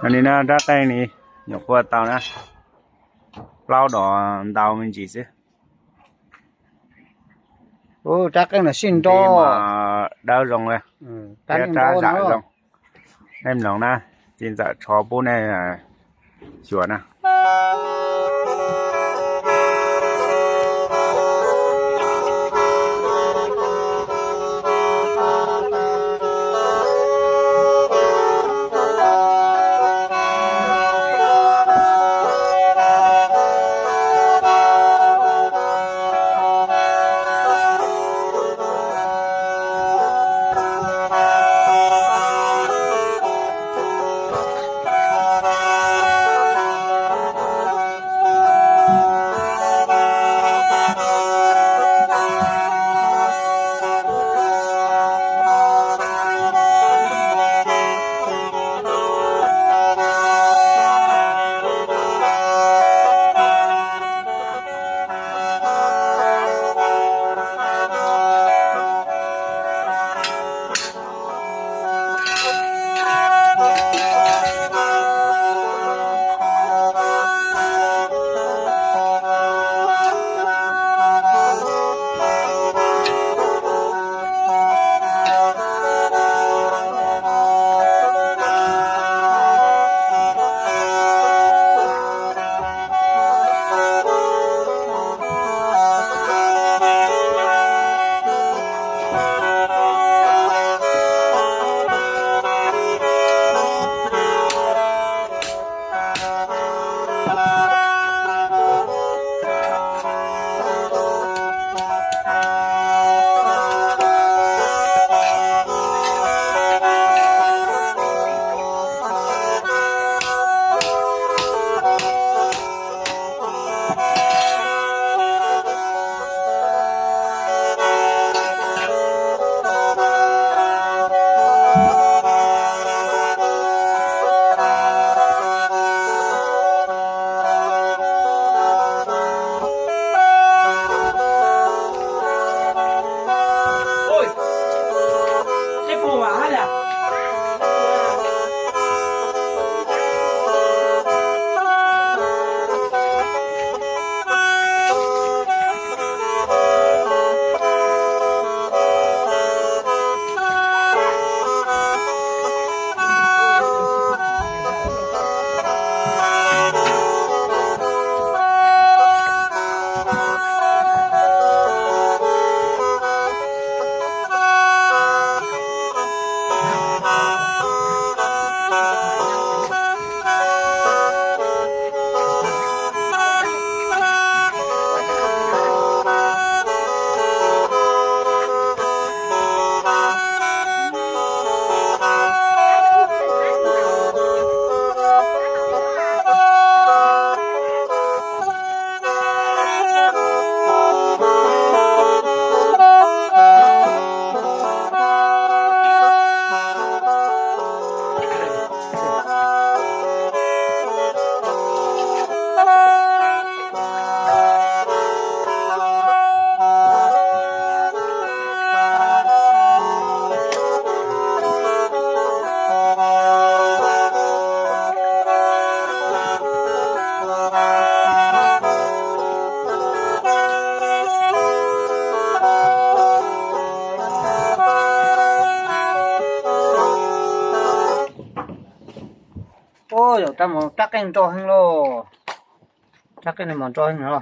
No ni na, rab qeej ni, nyuam qhuav tau na, plaub dos ntau me ntsis xwb. Rab qeej no sij nro, dawb zoo li, rab zam zoo. Nej mloog na, txiv ntxawm tsho pub nej xyuas na. Ua, yog rab qeej nrau heev lauj. Rab qeej no mas nrau heev no.